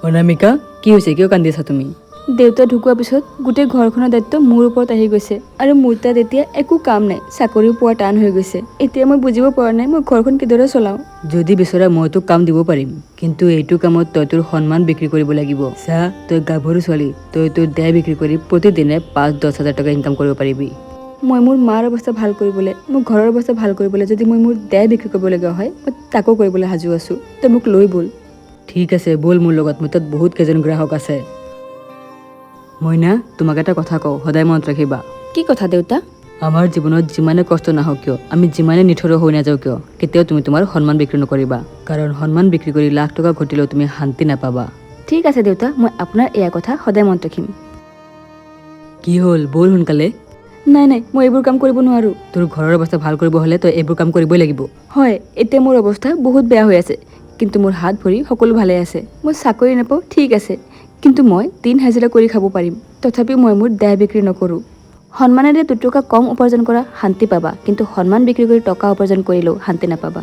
অনামিকা, কি হৈছে? কিয় কান্দিছা তুমি? দেউতা ঢুকোৱাৰ পিছত গোটেই ঘৰখনৰ দায়িত্ব মোৰ ওপৰত আহি গৈছে আৰু মোৰ তাত এতিয়া একো কাম নাই। চাকৰিও পোৱা টান হৈ গৈছে। এতিয়া মই বুজিব পৰা নাই মই ঘৰখন কিদৰে চলাওঁ। যদি বিচৰা, মই তোক কাম দিব পাৰিম, কিন্তু এইটো কামত তই তোৰ সন্মান বিক্ৰী কৰিব লাগিব। চা, তই গাভৰু ছোৱালী, তই তোৰ দেহ বিক্ৰী কৰি প্ৰতিদিনে 5-10 হাজাৰ টকা ইনকাম কৰিব পাৰিবি। মই মোৰ মাৰ অৱস্থা ভাল কৰিবলৈ, মোৰ ঘৰৰ অৱস্থা ভাল কৰিবলৈ যদি মই মোৰ দেহ বিক্ৰী কৰিবলগীয়া হয়, মই তাকো কৰিবলৈ সাজু আছোঁ। তই মোক লৈ ব'ল। ঠিক আছে, ব'ল মোৰ লগত। মোৰ তাত বহুত কেইজন গ্ৰাহক আছে। মইনা, তোমাক এটা কথা কওঁ, সদায় মনত ৰাখিবা। কি কথা দেউতা? আমাৰ জীৱনত যিমানে কষ্ট নাহক কিয়, আমি যিমানে নিঠৰ হৈ নাযাওঁ কিয়, কেতিয়াও তুমি তোমাৰ সন্মান বিক্ৰী নকৰিবা। কাৰণ সন্মান বিক্ৰী কৰি লাখ টকা ঘটিলেও তুমি শান্তি নাপাবা। ঠিক আছে দেউতা, মই আপোনাৰ এয়া কথা সদায় মনত ৰাখিম। কি হ'ল? ব'ল সোনকালে। নাই নাই, মই এইবোৰ কাম কৰিব নোৱাৰোঁ। তোৰ ঘৰৰ অৱস্থা ভাল কৰিব হ'লে তই এইবোৰ কাম কৰিবই লাগিব। হয়, এতিয়া মোৰ অৱস্থা বহুত বেয়া হৈ আছে, কিন্তু মোৰ হাত ভৰি সকলো ভালে আছে। মই চাকৰি নাপাওঁ ঠিক আছে, কিন্তু মই দিন হাজিৰা কৰি খাব পাৰিম। তথাপিও মই মোৰ দেহ বিক্ৰী নকৰোঁ। সন্মানেৰে 2 টকা কম উপাৰ্জন কৰা শান্তি পাবা, কিন্তু সন্মান বিক্ৰী কৰি টকা উপাৰ্জন কৰিলেও শান্তি নাপাবা।